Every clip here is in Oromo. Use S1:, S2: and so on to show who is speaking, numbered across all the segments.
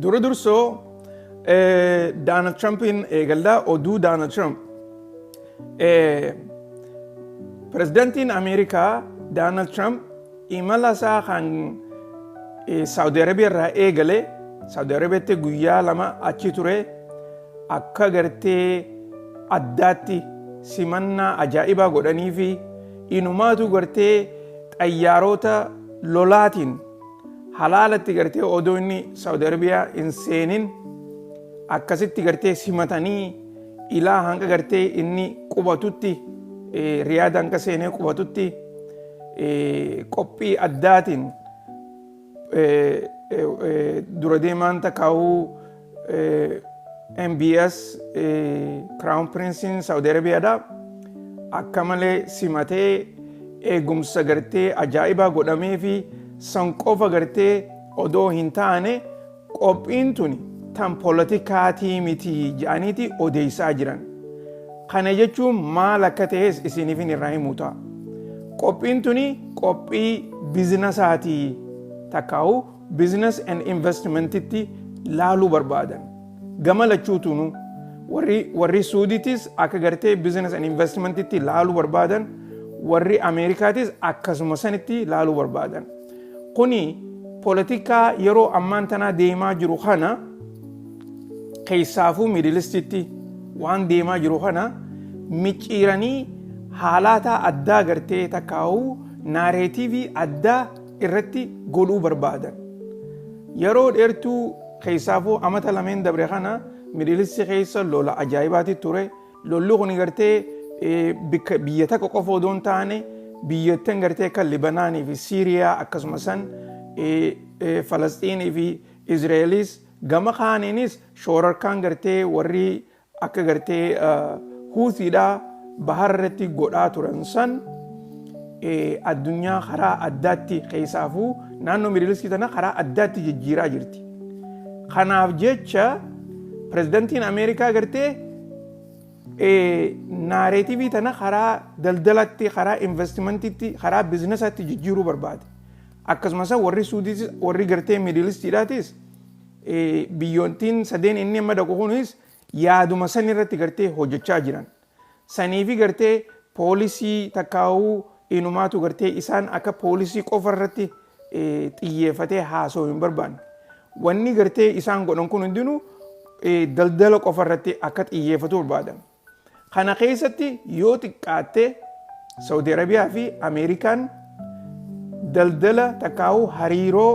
S1: Dura dursoo Donald Trumpiin eegallaa, oduu Donald Trump. Pirezidantiin Ameerikaa Donald Trump imala isaa kan Saudi Arabiyaa irraa eegale, Saudi Arabiyaatti guyyaa 2 achi ture, akka gartee addaatti simannaa ajaa'ibaa godhanii fi inumaatu gartee xayyaarota lolaatiin halaalatti gartee odoo inni Saudi Arabiyaa hin seenin akkasitti gartee simatanii ilaa hanga gartee inni qubatutti, Riyaada hanga seenee qubatutti, qophii addaatiin dura deemaan takkaa'uu MBS, Crown Princein Saudi Arabiyaadha, akka malee simatee eegumsa gartee ajaa'ibaa godhamee fi san qofa gartee odoo hin taane, qophiin tuni tan poolitikaatii miti jedhaniiti odeessaa jiran. Kana jechuun maal akka ta'es isiniifin irraa himuu ta'a. Qophiin tuni qophii businessaatii takkaa'u business and investmentitti laaluu barbaadan. Gama lachuutunu warri Suudiitis akka gartee business and investmentitti laaluu barbaadan, warri Ameerikaatis akkasuma sanitti laaluu barbaadan. Kuni poolitikaa yeroo ammaan tanaa deemaa jiru kana keessaafuu Middle Eastitti waan deemaa jiru kana micciiranii haalaataa addaa gartee takkaa'uu narrative addaa irratti godhuu barbaadan. Yeroo dheertuu keessaafuu amata lameen dabre kana Middle East keessa lola ajaa'ibaati ture. Lolli kun gartee biyya takka qofa odoo hin taane, biyyattan gartee akka Libanaanii fi Siiriyaa, akkasuma san Falasxiinii fi Izraelis, gama kaaniinis shoorarkaan gartee warri akka gartee Huuthiidhaa bahar irratti godhaa turan san addunyaa karaa addaatti, keessaafuu naannoo Middle East tana karaa addaatti jijjiiraa jirti. Kanaaf jecha pirezidantiin Ameerikaa gartee narrative tana karaa daldalatti, karaa investmentitti, karaa businessaatti jijjiiruu barbaade. Akkasumas warri Suudiitis, warri gartee Middle Eastiidhaatis, biyyoottiin sadeen inni amma dhaqu kunis yaaduma san irratti gartee hojjechaa jiran. Saniifi gartee poolisii takkaa'uu inumaatu gartee isaan akka poolisii qofa irratti xiyyeeffatee haasa'uu hin barbaanne. Wanni gartee isaan godhan kun hundinuu daldala qofa irratti akka xiyyeeffatu barbaadan. Kana keessatti yoo xiqqaatte Saudi Arabiyaa fi Ameerikaan daldala takkaa'uu hariiroo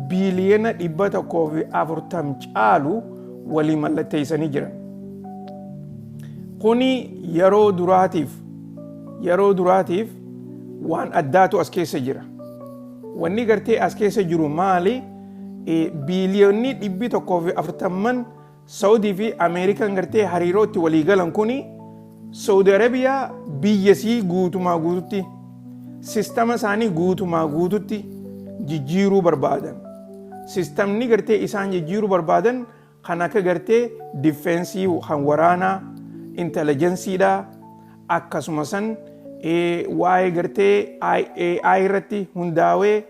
S1: biiliyoona 140 caalu walii mallatteessanii jiran. Kuni yeroo duraatiif waan addaatu as keessa jira. Wanni gartee as keessa jiru maali? Biiliyoonni 140n Saudii fi Ameerikaan gartee hariiroo itti walii galan kuni Saudi Arabiyaa biyya sii guutumaa guututti, sistama isaanii guutumaa guututti jijjiiruu barbaadan. Sistamni gartee isaan jijjiiruu barbaadan kan akka gartee defense kan waraanaa, intelligenceiidha, akkasuma san waa'ee gartee AI irratti hundaa'ee,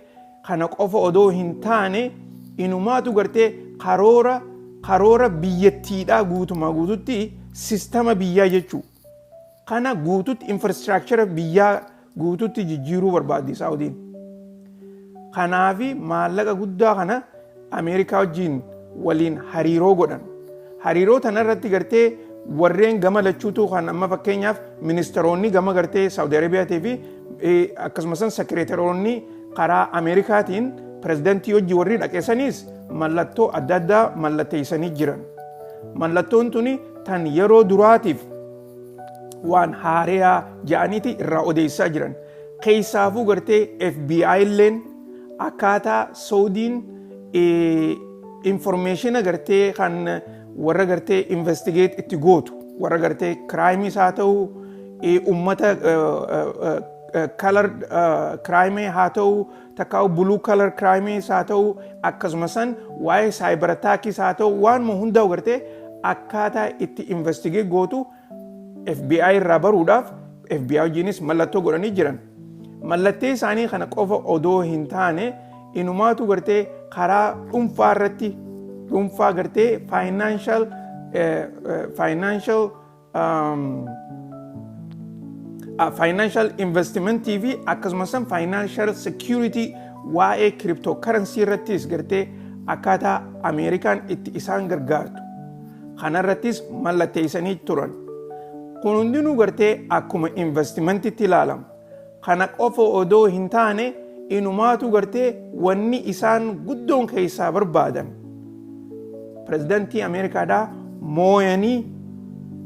S1: kana qofa odoo hin taane inumaatu gartee karoora biyyattiidhaa guutumaa guututti, sistama biyyaa jechuu. Kana guututti, infrastructure biyyaa guututti jijjiiruu barbaaddi Saawudiin. Kanaafi maallaqa guddaa kana Ameerikaa wajjin waliin hariiroo godhan. Hariiroo tanarratti gartee warreen gama lachuutu kan amma fakkeenyaaf ministeeronni gama gartee Saawudi Arabiyaatii fi akkasumas sekireetaroonni karaa Ameerikaatiin pirezidantii hojii warri dhaqeessanis mallattoo adda addaa mallatteessanii jiran. Mallattoon tuni tan yeroo duraatiif waan haareyaa ja'aniiti irraa odeessaa jiran. Keessaafuu gartee FBI illeen akkaataa Saudiin information gartee kan warra gartee investigate itti gootu, warra gartee crimeis haa ta'u, ummata color crime haa ta'u, takkaa blue collar crimeis haa ta'u, akkasuma san waa'ee cyber attackis haa ta'u, waanuma hundaa gartee akkaataa itti investigate gootu FBI irraa baruudhaaf FBI wajjinis mallattoo godhanii jiran. Mallattee isaanii kana qofa odoo hin taane inumaatu gartee karaa dhuunfaa irratti Dhuunfaa gartee financial investmentii fi akkasumas financial security waa'ee cryptocurrency irrattis gartee akkaataa Ameerikaan itti isaan gargaartu kanarrattis mallatteessanii turan. Kun hundinuu gartee akkuma investmentitti ilaalama. Kana qofa odoo hin taane, inumaatu gartee wanni isaan guddoon keessaa barbaadan, pirezidantii Ameerikaadhaa mooyanii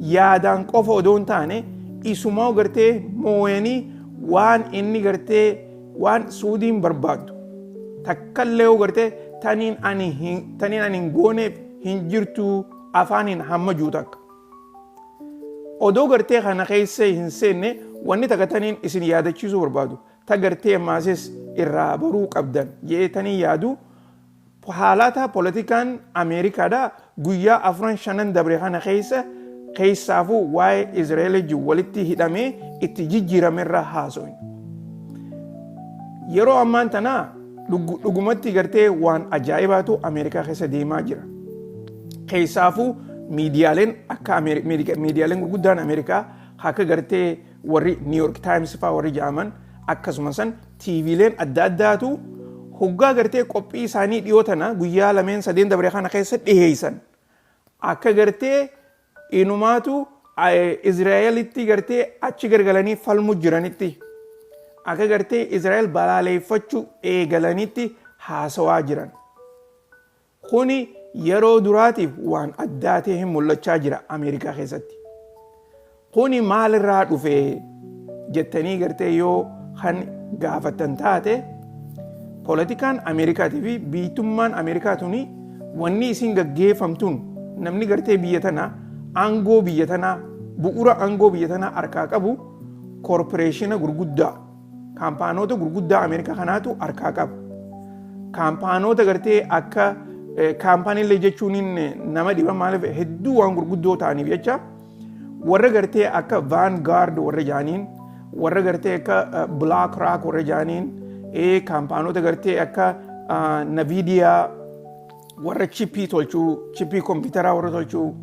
S1: yaadaan qofa odoo hin taane, isumaa gartee mooyanii waan inni gartee waan Suudiin barbaaddu takkallee gartee taniin ani hin gooneef hin jirtu afaaniin hamma juu takka. Odoo gartee kana keessa hin seenne, wanni takka taniin isin yaadachiisuu barbaadu, ta gartee maasis irraa baruu qabdan jeetanii yaadu, haalata poolitikaan Ameerikaadhaa guyyaa afran shanan dabre kana keessa, keessaafuu waa'ee Izraa'el wajjin walitti hidhamee itti jijjiiramerra haasofne. Yeroo ammaan tanaa dhugumatti gartee waan ajaa'ibaatu Ameerikaa keessa deemaa jira. Keessaafuu miidiyaaleen akka miidiyaaleen gurguddaan Ameerikaa akka gartee warri New York Times fa'aa warri jedhaman, akkasumas TVleen adda addaatu hoggaa gartee qophii isaanii dhiyoo tana guyyaa lameen sadeen dabre kana keessa dhiheessan, akka gartee inumaatu Izraa'elitti gartee achi gargalanii falmu jiranitti, akka gartee Izraa'el balaaleeffachuu eegalanitti haasawaa jiran. Kuni yeroo duraatiif waan addaa ta'e mul'achaa jira Ameerikaa keessatti. Kuni maalirraa dhufe jettanii gartee yoo kan gaafattan taate, poolitikaan Ameerikaatii fi biitummaan Ameerikaa tuni wanni isin gaggeeffamtuun, namni gartee biyya tanaa aangoo biyya tanaa, bu'uura aangoo biyya tanaa harkaa qabu koorporeeshina gurguddaa, kaampaanoota gurguddaa Ameerikaa kanaatu harkaa qaba. Kaampaanoota gartee akka kaampaaniilee jechuun nama dhiba, maaliif hedduu waan gurguddoo ta'aniif jecha, warra gartee akka Vanguard warra jaaniin, warra gartee akka BlackRock warra jaaniin, kaampaanoota gartee akka Nvidia warra chippii tolchuu, chippii kompiitaraa warra tolchuu,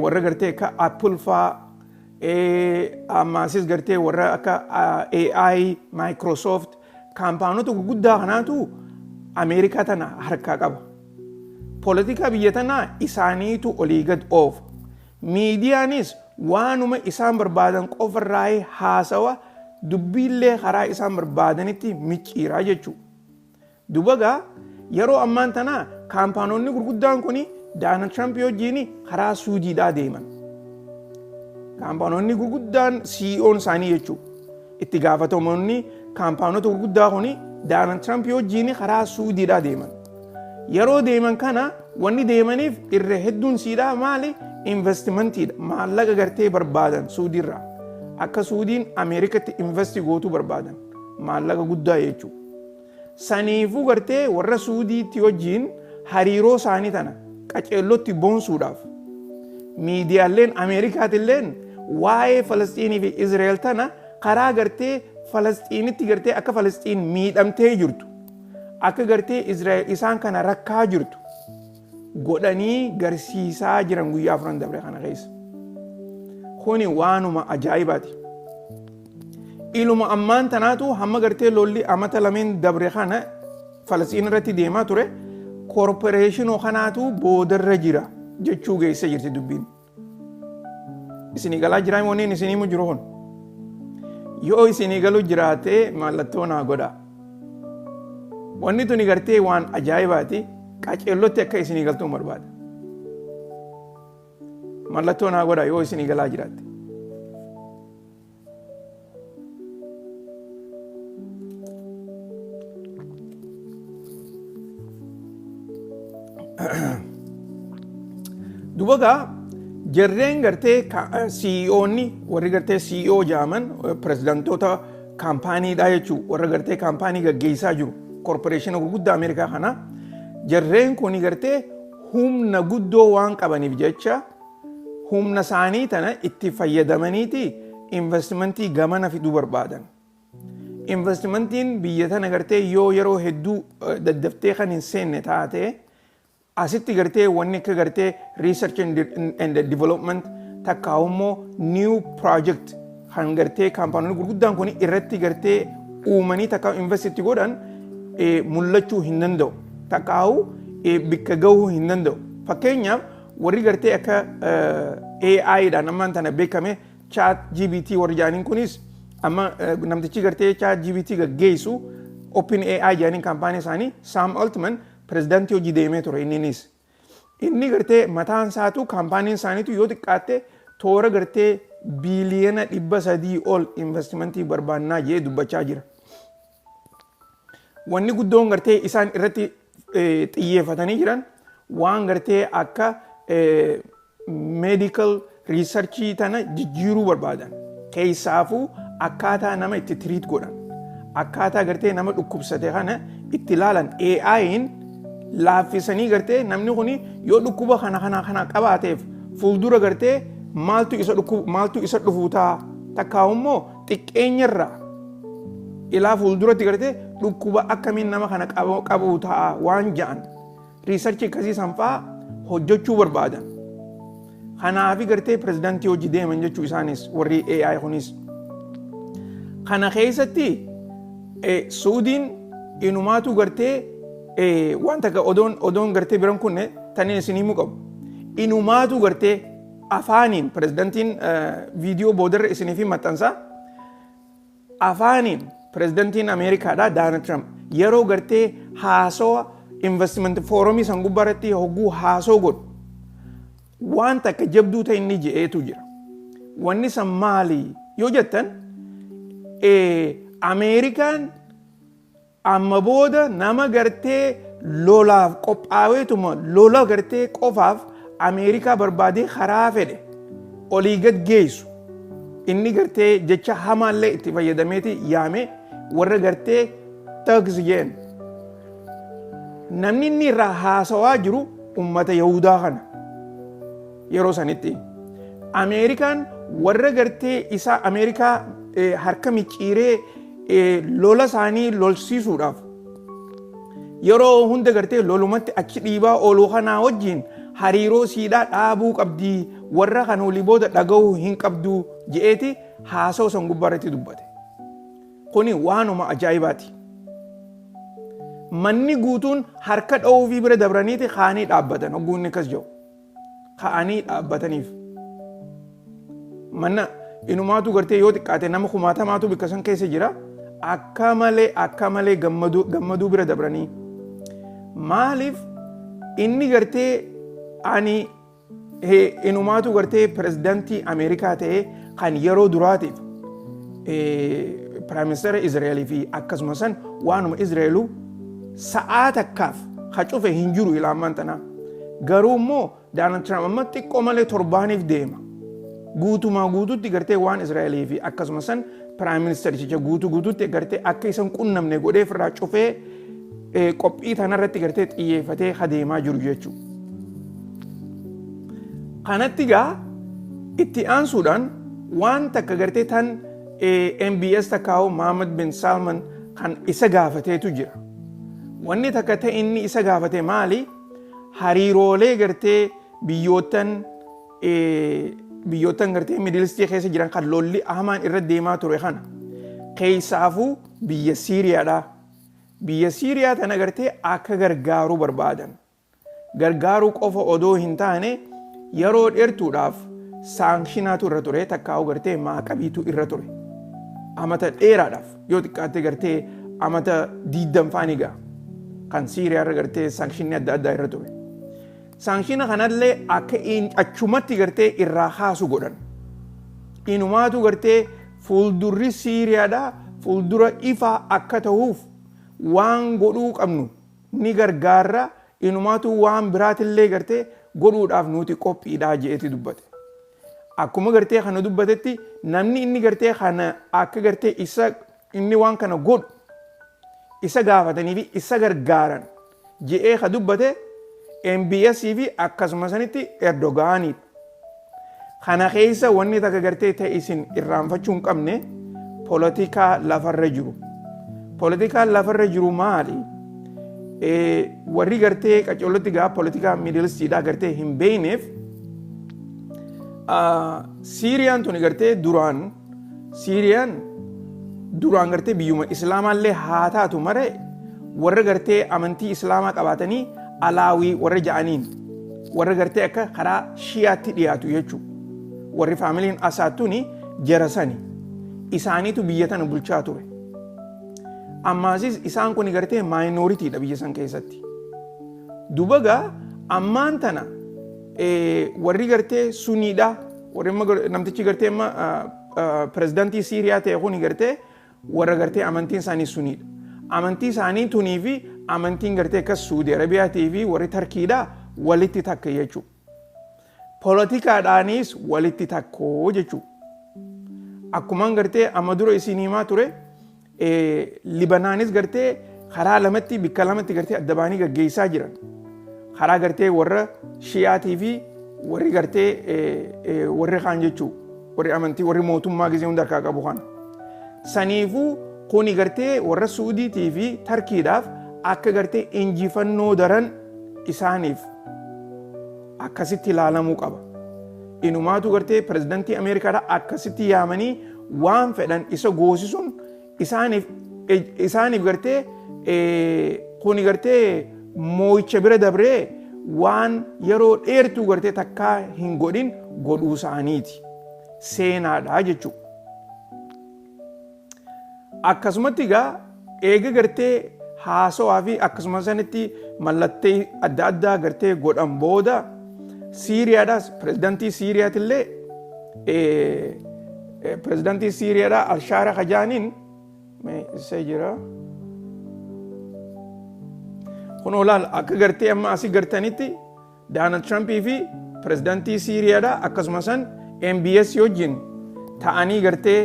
S1: warra gartee akka Apple faa, ammaasis gartee warra akka AI, Microsoft, kaampaanota gurguddaa kanaatu Ameerikaa tana harkaa qaba. Poolitikaa biyya tanaa isaaniitu olii gad oofa. Miidiyaanis waanuma isaan barbaadan qofarraa haasawa, dubbiillee karaa isaan barbaadanitti micciiraa jechuudha. Dubagaa yeroo ammaan tanaa kaampaanonni gurguddaan kun Donald Trump wajjin karaa Suudiidhaa deeman. Kaampaanonni gurguddaan CEO'n isaanii jechuudha. Itti gaafatamoonni kaampaanota gurguddaa kun Donald Trump wajjin karaa Suudiidhaa deeman. Yeroo deeman kana wanni deemaniif irra hedduun siidhaa maali? Investmentiidha. Maallaqa gartee barbaadan Suudiirraa. Akka Suudiin Ameerikatti invest gootuu barbaadan. Maallaqa guddaa jechuudha. Saniifuu gartee warra Suudiitti wajjin hariiroo isaanii tana qaceellotti boonsuudhaaf miidiyaaleen Ameerikaatilleen waa'ee Falasxiinii fi Izraa'el tana karaa gartee Falasxiinitti gartee akka Falasxiin miidhamtee jirtu, akka gartee Izraa'el isaan kana rakkaa jirtu godhanii garsiisaa jiran guyyaa afran dabre kana keessa. Kuni waanuma ajaa'ibaati. Iluma ammaan tanaatu hamma gartee lolli amata lameen dabre kana Falasxiin irratti deemaa ture koorporeeshinoo kanaatu boodarra jira jechuu geessee jirti dubbiin. Isinii galaa jiraa wanni isinii mu jiru kun? Yoo isinii galu jiraate mallattoo naa godhaa. Wanni tuni gartee waan ajaa'ibaati, qaceellotti akka isinii galtuun barbaada. Mallattoo naa godhaa yoo isinii galaa jiraatte. Dubagaa jarreen gartee CEO'nni, warri gartee CEO jedhaman, pirezidantoota kaampaaniidha jechuun warra gartee kaampaanii gaggeessaa jiru koorporeeshina gurguddaa Ameerikaa kana, jarreen kun gartee humna guddoo waan qabaniif jecha humna isaanii tana itti fayyadamaniiti investmentii gamana fiduu barbaadan. Investmentiin biyya tana gartee yoo yeroo hedduu daddaftee kan hin seenne taate Asitti gartee wanni akka gartee research and development takka immoo new project kan gartee kaampaanonni gurguddaan kun irratti gartee uumanii takka invest itti godhan mul'achuu hin danda'u. Takkaa'u bikka gahuu hin danda'u. Fakkeenyaaf, warri gartee akka AI dhaan ammaan tana beekame, Chat GPT warri jedhaniin kunis, amma namtichi gartee Chat GPT gaggeessu, Open AI jedhaniin kaampaanii isaanii, Sam Altman, pirezidaantii hojii deemee ture inninis. Inni gartee mataan isaatu, kaampaaniin isaaniitu yoo xiqqaatte toora gartee biiliyoona 300 ol investimentii barbaannaa jee dubbachaa jira. Wanni guddoon gartee isaan irratti xiyyeeffatanii jiran waan gartee akka medical researchii tana jijjiiruu barbaadan. Keessaafuu akkaataa nama itti treat godhan. Akkaataa gartee nama dhukkubsate kana itti ilaalan AI'n laaffisanii, gartee namni kun yoo dhukkuba kana kana kana qabaateef fuuldura gartee maaltu isa dhukkubu, maaltu isa dhufuu ta'a, takkaa immoo xiqqeenyarraa ilaa fuulduratti gartee dhukkuba akkamiin nama kana qabu ta'a waan ja'an researchii akkasii san fa'aa hojjechuu barbaadan. Kanaafi gartee pirezidaantii hojii deeman jechuu isaanis, warri AI kunis. Kana keessatti Suudiin inumaatu gartee waan takka odoon gartee biran kunne taniin isin himuu qabu. Inumaatu gartee afaaniin pirezidaantiin, viidiyoo boodarra isiniif maxxansa. Afaaniin pirezidaantiin Ameerikaadha Donald Trump yeroo gartee haasawa investment forumii san gubbaarratti hogguu haasoo godhu waan takka jabduu ta'e inni je'eetu jira. Wanni san maali yoo jettan, Ameerikaan amma booda nama gartee lolaaf qophaa'eetuma lola gartee qofaaf Ameerikaa barbaadee karaa fedhe olii gad geessu, inni gartee jecha hamaallee itti fayyadameeti yaame, warra gartee thugs jeen. Namni inni irraa haasawaa jiru ummata Yahudaa kana yeroo sanitti. Ameerikaan warra gartee isaa Ameerikaa harka micciiree lola isaanii lolsiisuudhaaf yeroo hunda gartee lolumatti achi dhiibaa ooluu kanaa wajjin hariiroo siidhaa dhaabuu qabdii, warra kan olii booda dhagahuu hin qabdu je'eeti haasa'u san gubbaa irratti dubbate. Kuni waanuma ajaa'ibaati. Manni guutuun harka dha'uu fi bira dabraniiti kaanii dhaabbatan. Hogguu inni akkas jedhu ka'anii dhaabbataniif. Mana inumaatu gartee yoo xiqqaate nama kumaatamaatu bikka san keessa jira. Akka malee, akka malee gammaduu bira dabranii. Maaliif inni gartee ani inumaatu gartee pirezidaantii Ameerikaa ta'ee kan yeroo duraatiif prime ministeera Izraa'elii fi akkasuma san waanuma Izraa'eluu sa'aa takkaaf ha cufe hin jiru ilaamaan tanaa. Garuu immoo Donald Trump amma xiqqoo malee torbaaniif deema. Guutumaa guututti gartee waan Izraa'elii fi akkasuma san prime ministericha guutuu guututti gartee akka isan qunnamne godhee ofirraa cufee qophii tanarratti gartee xiyyeeffatee adeemaa jiru jechuudha. Kanatti gaa itti aansuudhaan waan takka gartee tan MBS takkaa'u Mohammed bin Salman kan isa gaafateetu jira. Wanni takka ta'e inni isa gaafate maali? Hariiroolee gartee biyyoottan gartee Middle East keessa jiran kan lolli hamaan irra deemaa ture kana. Keessaafuu biyya Siiriyaadha. Biyya Siiriyaa tana gartee akka gargaaruu barbaadan. Gargaaruu qofa odoo hin taane, yeroo dheertuudhaaf sanctionaatu irra ture, takkaa'u gartee maaqabiitu irra ture. Amata dheeraadhaaf, yoo xiqqaatte gartee amata 20 faani ga'a. Kan Siiriyaa irra gartee sanctionni adda addaa irra ture. Sanctiona kanallee akka achumatti gartee irraa kaasu godhan. Inumaatu gartee fuuldurri Siiriyaadhaa fuuldura ifaa akka ta'uuf waan godhuu qabnu ni gargaarra, inumaatu waan biraatillee gartee godhuudhaaf nuti qophiidhaa je'eeti dubbate. Akkuma gartee kana dubbatetti, namni inni gartee kana akka gartee isa inni waan kana godhu isa gaafatanii fi isa gargaaran je'ee ka dubbate MBS fi akkasuma sanitti Erdogaaniidha. Kana keessa wanni takka gartee ta'e isin irraanfachuu hin qabne poolitikaa lafarra jiru. Poolitikaan lafarra jiru maali? Warri gartee qacoolotti gaa poolitikaa Middle Eastiidhaa gartee hin beekneef, Siiriyaan tuni gartee duraan, Siiriyaan duraan gartee biyyuma Islaamaallee haa taatu maree, warra gartee amantii Islaamaa qabaatanii Alaawii warra ja'aniin, warra gartee akka karaa Shiyaatti dhiyaatu jechuudha. Warri faamiliin Asaad tuni jara sani. Isaaniitu biyya tana bulchaa ture. Ammaasis isaan kun gartee minoritydha biyya san keessatti. Duba gaa ammaan tana warri gartee Suniidha. Warri namtichi gartee amma pirezidaantii Siiriyaa ta'e kun gartee warra gartee amantiin isaanii Suniidha. Amantii isaanii tunii fi amantiin gartee akka Suudi Arabiyaatii fi warri Tarkiidha walitti takka jechuudha. Poolitikaadhaanis walitti takkoo jechuudha. Akkumaan gartee amma dura isin himaa ture, Libanaanis gartee karaa lamatti, bikka lamatti gartee adda baanii gaggeessaa jiran. Karaa gartee warra Shi'aatii fi warri gartee warri kaan jechuudha. Warri amantii, warri mootummaa gisee hunda harkaa qabu kana. Saniifuu kuni gartee warra Suudiitii fi Tarkiidhaaf akka gartee injifannoo daran isaaniif akkasitti ilaalamuu qaba. Inumaatu gartee pirezidantii Ameerikaadhaa akkasitti yaamanii waan fedhan isa goosisuun isaaniif gartee kuni gartee moo'icha bira dabree waan yeroo dheertuu gartee takkaa hin godhin godhuu isaaniiti. Seenaadha jechuudha. Akkasumatti egaa eega gartee haasawaa fi akkasuma sanitti mallattee adda addaa gartee godhan booda, Siiriyaadhaas pirezidantii Siiriyaatillee, pirezidantii Siiriyaadhaa Alshaara Kajaaniin isa jira. Kun olaal akka gartee amma asii gartanitti Donald Trumpii fi pirezidantii Siiriyaadhaa akkasuma san MBS wajjin ta'anii gartee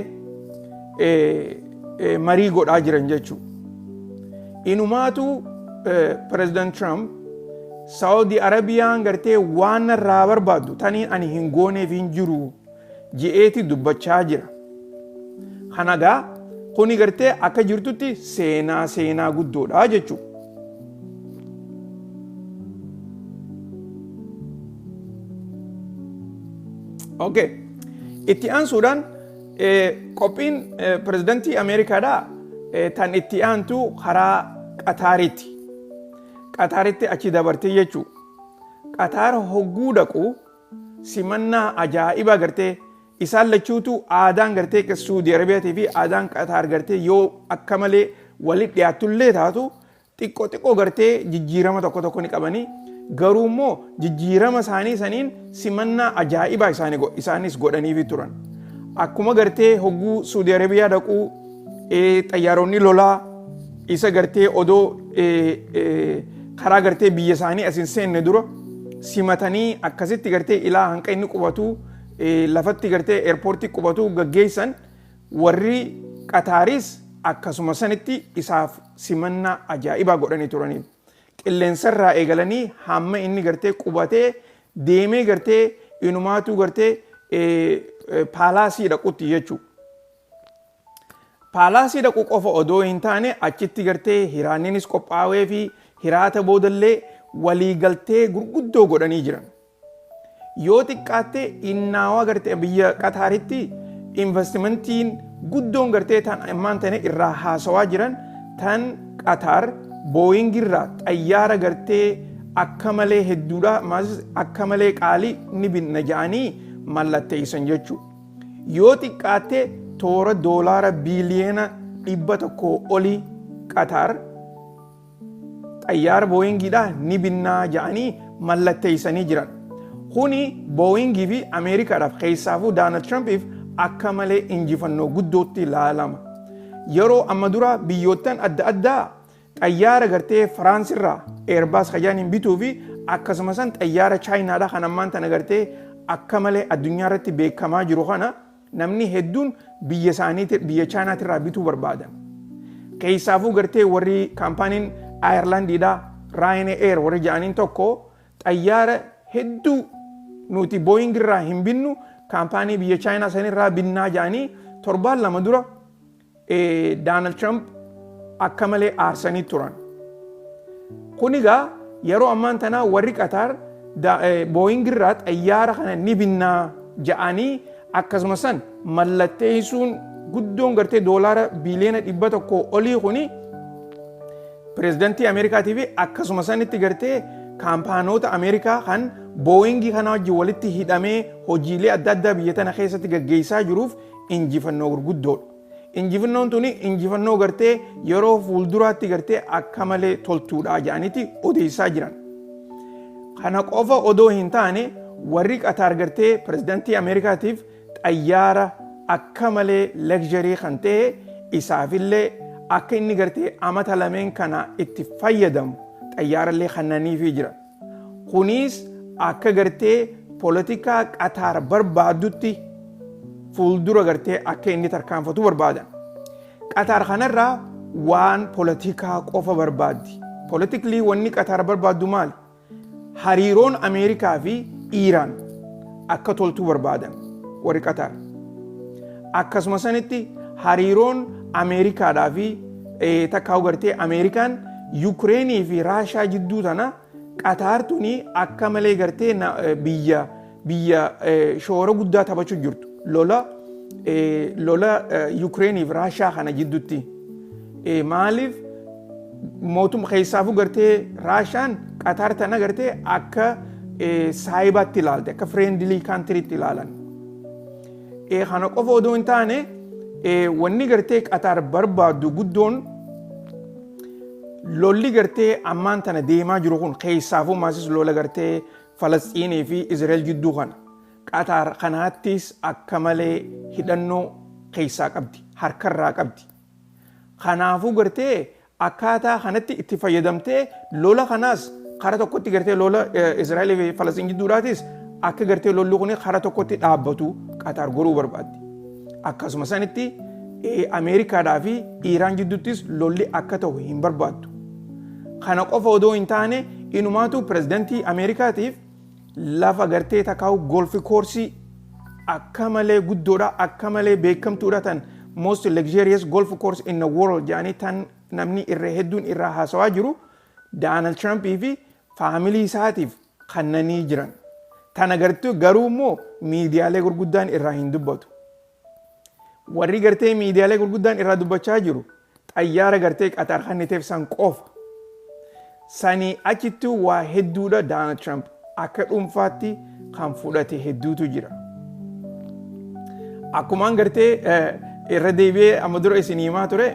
S1: marii godhaa jiran jechuudha. Inumaatu pireezidant Trump Saudi Arabiyaan gartee waan narraa barbaaddu tanii ani hin gooneef hin jiru je'eeti dubbachaa jira. Kanagaa kuni gartee akka jirtutti seenaa guddoodha jechuudha. Okay. Itti aansuudhaan qophiin pirezidantii Ameerikaadhaa tan itti aantu karaa Qataaritti. Qataaritti achi dabartee jechuudha. Qataar hogguu dhaqu simannaa ajaa'ibaa gartee isaan lachuutu aadaan gartee Suudi Arabiyaatii fi aadaan Qataar gartee yoo akka malee walitti dhiyaattullee taatu, xiqqoo xiqqoo gartee jijjiirama tokko tokko ni qabanii, garuu immoo jijjiirama isaanii saniin simannaa ajaa'ibaa isaanis godhaniifi turan. Akkuma gartee hogguu Suudi Arabiyaa dhaquu xayyaaronni lolaa isa gartee odoo karaa gartee biyya isaanii as hin seenne dura simatanii, akkasitti gartee ilaa hanqa inni qubatu lafatti gartee airportii qubatu gaggeessan, warri Qataaris akkasuma sanitti isaaf simannaa ajaa'ibaa godhanii turaniif. Qilleensarraa eegalanii hamma inni gartee qubatee deemee gartee inumaatuu gartee palaceii dhaqutti jechuudha. Palaceii dhaqu qofa odoo hin taane, achitti gartee hiraanninis qophaa'ee fi hiraata boodallee waliigaltee gurguddoo godhanii jiran. Yoo xiqqaatte innaawaa gartee biyya Qataaritti investmentiin guddoon gartee tan ammaan tane irraa haasawaa jiran, tan Qataar Boeing irraa xayyaara gartee akka malee hedduudha, akka malee qaalii ni binna ja'anii mallatteessan jechuudha. Yoo xiqqaatte toora $100 biiliyoona olii Qataar xayyaara Boeingiidhaa ni binnaa ja'anii mallatteessanii jiran. Kuni Boeingii fi Ameerikaadhaaf, keessaafuu Donald Trumpiif akka malee injifannoo guddootti ilaalama. Yeroo amma dura biyyoottan adda addaa xayyaara gartee Firaans irraa Airbus kajaaniin bituu fi akkasuma san xayyaara Chaayinaadhaa kan ammaan tana gartee akka malee addunyaa irratti beekamaa jiru kana namni hedduun biyya isaanii biyya Chaayinaatirraa bituu barbaadan. Keessaafuu gartee warri kaampaaniin Ayerlaandiidhaa Ryanair warri ja'aniin tokko xayyaara hedduu nuti Boeing irraa hin binnu, kaampaanii biyya Chaayinaa sanirraa binnaa ja'anii torbaan 2 dura Donald Trump akka malee aarsanii turan. Kun egaa yeroo ammaan tanaa warri Qataar Booying irraa xayyaara kana ni binnaa ja'anii akkasuma san mallatteessuun guddoon gartee doolaara biiliyoona 100 olii kuni pireezidantii Ameerikaatii fi akkasuma sanitti gartee kaampaanoota Ameerikaa kan Booyingii kana wajjin walitti hidhamee hojiilee adda addaa biyya tana keessatti gaggeessaa jiruuf injifannoo gurguddoodha. Injifannoon tuni injifannoo gartee yeroo fuulduraatti gartee akka malee toltuudha jedhaniiti odeessaa jiran. Kana qofa odoo hin taane, warri Qataar gartee pirezidantii Ameerikaatiif xayyaara akka malee luxury kan ta'e isaafillee akka inni gartee amata lameen kana itti fayyadamu xayyaarallee kannaniifii jira. Kunis akka gartee polotikaa Qataar barbaaddutti fuuldura gartee akka inni tarkaanfatu barbaadan. Qataar kanarraa waan polotikaa qofa barbaaddi. Politically wanni Qataar barbaaddu maali? Hariiroon Ameerikaa fi Iiraan akka toltuu barbaadan warri Qataar. Akkasuma sanitti hariiroon Ameerikaadhaa fi takkaa'u gartee Ameerikaan Yukireenii fi Raashaa jidduu tana Qataar tuni akka malee gartee biyya shoora guddaa taphachuu jirtu. Lola Yukireenii fi Raashaa kana jidduutti. Maaliif mootum keessaafuu gartee Raashaan Qataar tana gartee akka saayibaatti ilaalte, akka friendly countryitti ilaalan. Kana qofa odoo hin taane, wanni gartee Qataar barbaaddu guddoon lolli gartee ammaan tana deemaa jiru kun, keessaafuu maasis lola gartee Falasxiinii fi Izrael jidduu kana. Qataar kanaattis akka malee hidhannoo keessaa qabdi, harkarraa qabdi. Kanaafuu gartee akkaataa kanatti itti fayyadamtee lola kanaas kara tokkotti gartee lola Israa'elii fi Falasxiin jidduudhaatis akka gartee lolli kun kara tokkotti dhaabbatu Qataar godhuu barbaaddi. Akkasuma sanitti Ameerikaadhaa fi Iiraan jidduuttis lolli akka ta'u hin barbaaddu. Kana qofa odoo hin taane, inumaatu pirezidantii Ameerikaatiif lafa gartee takkaa'u golf course akka malee guddoodha, akka malee beekamtuudha, tan most luxurious golf course in the world jedhanii tan namni irra hedduun irraa haasawaa jiru Donald Trumpii fi family isaatiif kannanii jiran. Tana gartuu garuu immoo miidiyaalee gurguddaan irraa hin dubbatu. Warri gartee miidiyaalee gurguddaan irraa dubbachaa jiru xayyaara gartee Qatar kanniteef san qofa. Sanii achitti waa hedduudha Donald Trump akka dhuunfaatti kan fudhate hedduutu jira. Akkumaan gartee irra deebi'ee amma dura isin himaa ture,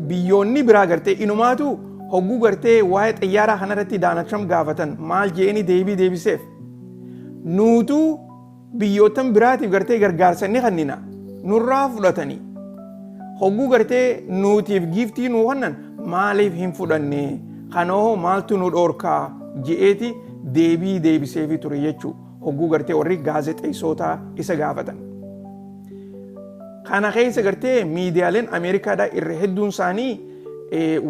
S1: biyyoonni biraa gartee inumaatu hogguu gartee waa'ee xayyaaraa kanarratti Donald Trump gaafatan maal je'anii deebii deebiseef. Nuutuu biyyootan biraatiif gartee gargaarsa ni kennina, nurraa fudhatanii. Hogguu gartee nuutiif gift nuu kennan maaliif hin fudhanne, kanoo maaltu nu dhoorkaa je'eeti deebii deebiseefii ture jechuu hogguu gartee warri gaazexeessootaa isa gaafatan. Kana keessa gartee miidiyaaleen Ameerikaadhaa irra hedduun isaanii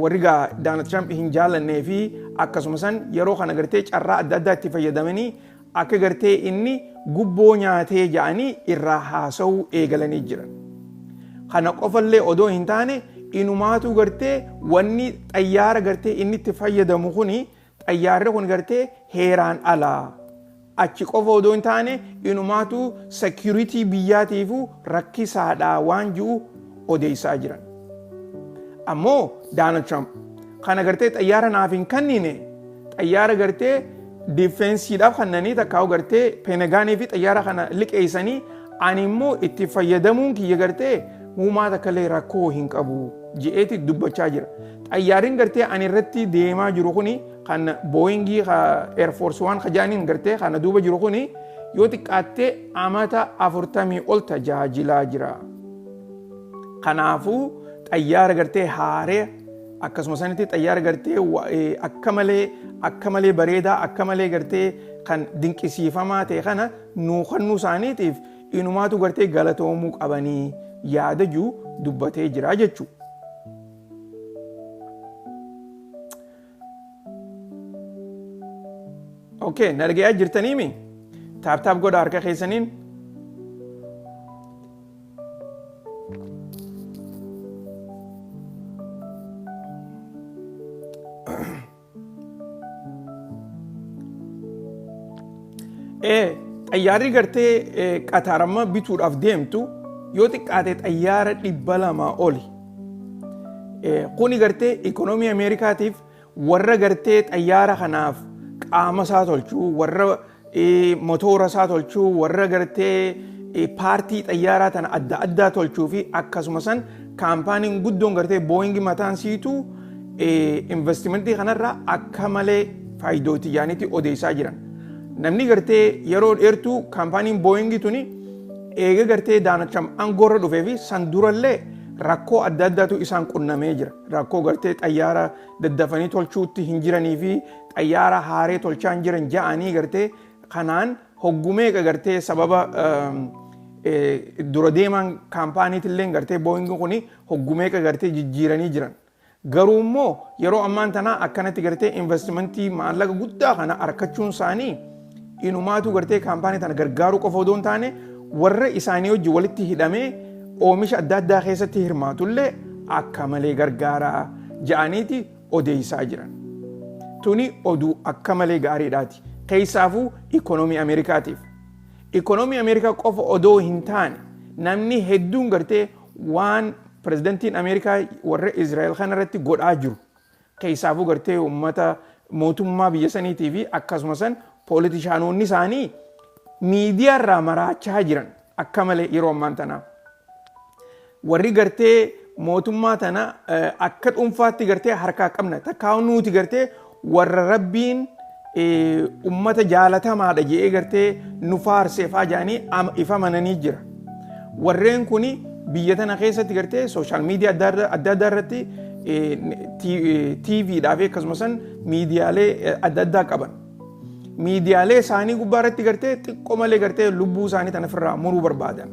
S1: warri gaa Donald Trump hin jaallannee fi akkasuma san yeroo kana gartee carraa adda addaa itti fayyadamanii akka gartee inni gubboo nyaatee ja'anii irraa haasa'uu eegalanii jiran. Kana qofallee odoo hin taane, inumaatu gartee wanni xayyaara gartee inni itti fayyadamu kuni, xayyaarri kun gartee heeraan alaa. Achi qofa odoo hin taane, inumaatu security biyyaatiifuu rakkisaadha waan ji'u odeessaa jiran. Ammoo Donald Trump kana gartee xayyaara naaf hin kennine, xayyaara gartee defenseiidhaaf kannanii takkaa'u gartee Pentagonii fi xayyaara kana liqeessanii, ani immoo itti fayyadamuun kiyya gartee uumaa takka illee rakkoo hin qabu je'eeti dubbachaa jira. Xayyaarri gartee ani irratti deemaa jiru kuni kan Boeingii Air Force One kajaaniin gartee kana duuba jiru kuni yoo xiqqaattee amata 40 ol tajaajilaa jira. Kanaafuu xayyaara gartee haaree, akkasuma sanitti xayyaara gartee akka malee bareedaa, akka malee gartee kan dinqisiifamaa ta'e kana nuu kennuu isaaniitiif inumaatu gartee galatoomuu qabanii yaada jiru dubbatee jira jechuudha. Okay, na dhagayaa jirtaniimi? Tap tap godha harka keessaniin. Xayyaarri gartee Qataar amma bituudhaaf deemtu yoo xiqqaate xayyaara 200 oli. Kuni gartee ikonoomii Ameerikaatiif warra gartee xayyaara kanaaf qaama isaa tolchuu, warra motoora isaa tolchuu, warra gartee paartii xayyaaraa tana adda addaa tolchuu fi akkasuma san kaampaaniin guddoon gartee Booyingi mataan siitu investimentii kanarraa akka malee faayidooti yaanitti odeessaa jiran. Namni gartee yeroo dheertuu kaampaaniin Booyingi tuni eega gartee Donald Trump aangoorra dhufee fi san durallee rakkoo adda addaatu isaan qunnamee jira. Rakkoo gartee xayyaara daddafanii tolchuutti hin jiranii fi xayyaara haaree tolchaa hin jiran ja'anii gartee kanaan hoggumeeqa gartee sababa dura deemaan kaampaaniitillee gartee Booyingi kuni hoggumeeqa gartee jijjiiranii jiran. Garuu immoo yeroo ammaan tanaa akkanatti gartee investimentii maallaqa guddaa kana argachuun isaanii inumaatu gartee kaampaanii tana gargaaruu qofa odoo hin taane, warra isaanii wajjin walitti hidhamee oomisha adda addaa keessatti hirmaatullee akka malee gargaaraa ja'aniiti odeessaa jiran. Tuni oduu akka malee gaariidhaati. Keessaafuu ikonoomii Ameerikaatiif. Ikonoomii Ameerikaa qofa odoo hin taane, namni hedduun gartee waan pirezidantiin Ameerikaa warra Israa'el kanarratti godhaa jiru, keessaafuu gartee uummata mootummaa biyya saniitii fi akkasuma san pooolitishaanonni isaanii miidiyaa irraa maraachaa jiran akka malee yeroo ammaan tanaa. Warri gartee mootummaa tana akka dhuunfaatti gartee harkaa qabna, takkaa nuti gartee warra Rabbiin ummata jaalatamaadha jedhee gartee nu faarsee faa jedhanii ifa mananii jira. Warreen kuni biyya tana keessatti gartee social media adda addaa irratti, TVdhaa fi akkasumas miidiyaalee adda addaa qaban. Miidiyaalee isaanii gubbaa irratti gartee xiqqoo malee gartee lubbuu isaanii tana ofirraa muruu barbaadan.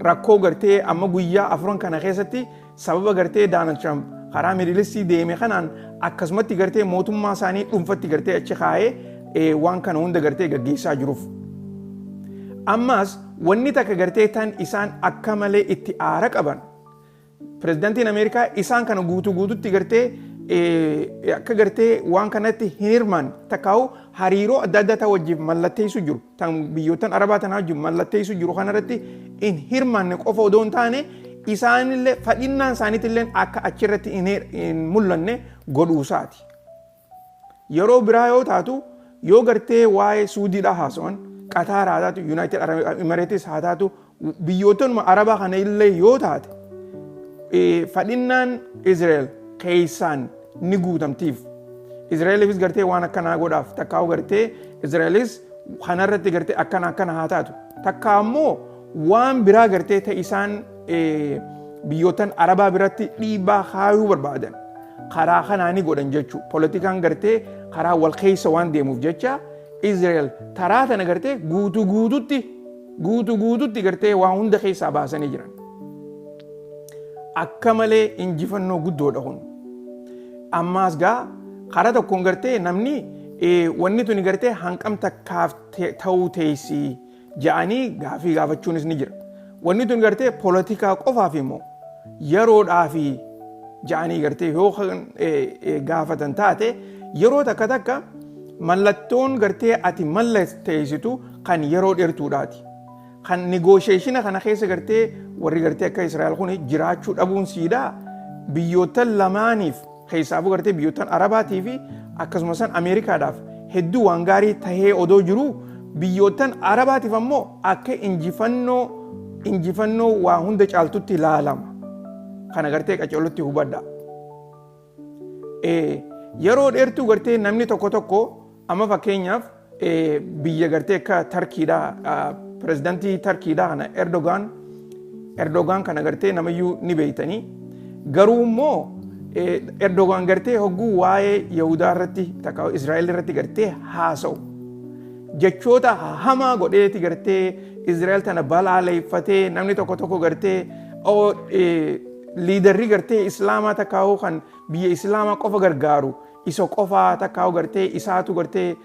S1: Rakkoo gartee amma guyyaa 4 kana keessatti sababa gartee Donald Trump karaa Middle Eastii deeme kanaan akkasumatti gartee mootummaa isaanii dhuunfatti gartee achi kaa'ee waan kana hunda gartee gaggeessaa jiruuf. Ammas wanni takka gartee tan isaan akka malee itti aara qaban, pirezidaantiin Ameerikaa isaan kana guutuu guututti gartee akka gartee waan kanatti hin hirmaanne, takkaa'u hariiroo adda addaa ta'an wajjin mallatteessu jiru, tan biyyoottan Arabaa tanaa wajjin mallatteessu jiru kanarratti hin hirmaanne qofa odoo hin taane, isaanillee fadhinnaan isaaniitillee akka achirratti hin mul'anne godhuusaati. Yeroo biraa yoo taatu, yoo gartee waa'ee Suudiidhaa haasawan, Qataar haa taatu, United Arab Emirates haa taatu, biyyoottanuma Arabaa kana illee yoo taate, fadhinnaan Israa'el keessaan ni guutamtiif. Israa'eliifis gartee waan akkanaa godhaaf, takkaa'u gartee Israa'elis kanarratti gartee akkana akkana haa taatu. Takka ammoo waan biraa gartee ta'e isaan biyyoottan Arabaa biratti dhiibbaa kaayuu barbaadan karaa kanaa ni godhan jechuudha. Poolitikaan gartee karaa wal keessa waan deemuuf jecha Israa'el taraa tana gartee guutuu guututti guutuu guututti gartee waa hunda keessaa baasanii jiran. Akka malee injifannoo guddoodha kun. Ammaas gaa karaa tokkoon gartee namni wanni tuni gartee hanqam takkaaf ta'uu teessii ja'anii gaafii gaafachuunis ni jira. Wanni tun gartee poolitikaa qofaaf immoo yeroodhaafi ja'anii gartee yoo gaafatan taate, yeroo takka takka mallattoon gartee ati mallatteessitu kan yeroo dheertuudhaati. Kan negotiationa kana keessa gartee warri gartee akka Israa'el kun jiraachuu dhabuun siidhaa biyyoottan lamaaniif, keessaafuu gartee biyyoottan Arabaatii fi akkasumas Ameerikaadhaaf hedduu waan gaarii tahee odoo jiru, biyyoottan Arabaatiif ammoo akka injifannoo waa hunda caaltutti ilaalama. Kana gartee qaceellotti hubadha. Yeroo dheertuu gartee namni tokko tokko amma fakkeenyaaf biyya gartee akka Tarkiidhaa, pirezidantii Tarkiidhaa kana Erdogaan kana gartee namayyuu ni beeytanii. Garuu immoo Erdogaan gartee hogguu waa'ee Yahudaa irratti takka Israa'el irratti gartee haasa'u, jechoota hamaa godheeti gartee Israa'el tana balaaleeffatee, namni tokko tokko gartee leaderri gartee Islaamaa takkaa'uu kan biyya Islaamaa qofa gargaaru isa qofaa, takkaa'u gartee isaatu gartee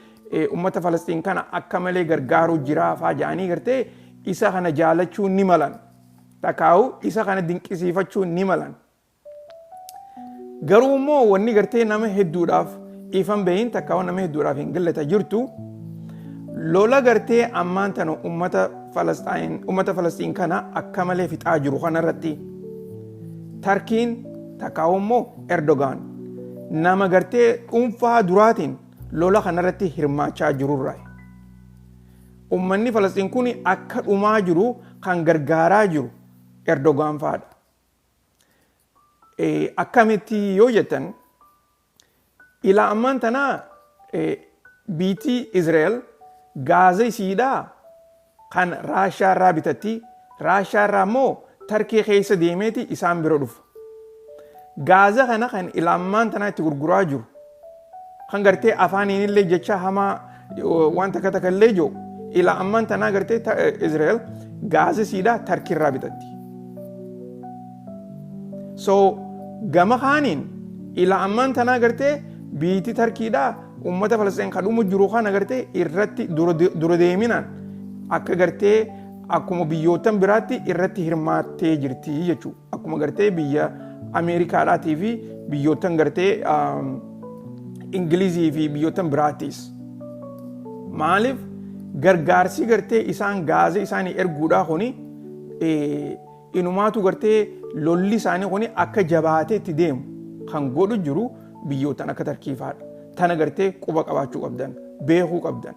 S1: ummata Falastiin kana akka malee gargaaru jira faa jedhanii gartee isa kana jaalachuu ni malan. Takkaa'u isa kana dinqisiifachuu ni malan. Garuu immoo wanni gartee nama hedduudhaaf ifan bahin, takkaa'u nama hedduudhaaf hin gallata jirtu, Lola gartee ammaan tana ummata Falastiin kana akka malee fixaa jiru kanarratti Tarkiin takkaa'u immoo Erdogaan nama gartee dhuunfaa duraatiin lola kanarratti hirmaachaa jirurraa. Ummanni Falastiin kun akka dhumaa jiru kan gargaaraa jiru Erdogaan fa'aadha. Akkamitti yoo jettan, ilaa ammaan tanaa biitii Israa'el gaaza isiidhaa kan Raashaa irraa bitatti, Raashaa irraa immoo Tarkii keessa deemeeti isaan bira dhufa. Gaaza kana kan ilaa ammaan tanaa itti gurguraa jiru, kan gartee afaaniin illee jecha hamaa waan takka takka illee jiru, ilaa ammaan tanaa gartee Israa'el gaaza isiidhaa Tarkii irraa bitatti. So gama kaaniin ilaa ammaan tanaa gartee biitii Tarkiidhaa ummata Falastiin kan dhumu jiru kana gartee irratti dura deeminaan akka gartee akkuma biyyoottan biraatti irratti hirmaattee jirti jechuudha. Akkuma gartee biyya Ameerikaadhaatii fi biyyoottan gartee Ingilizii fi biyyoottan biraattis. Maaliif gargaarsi gartee isaan gaaza isaanii erguudhaa kuni inumaatu gartee lolli isaanii kuni akka jabaatee itti deemu kan godhu jiru biyyootan akka Tarkiifaadha. Tana gartee quba qabaachuu qabdan, beekuu qabdan.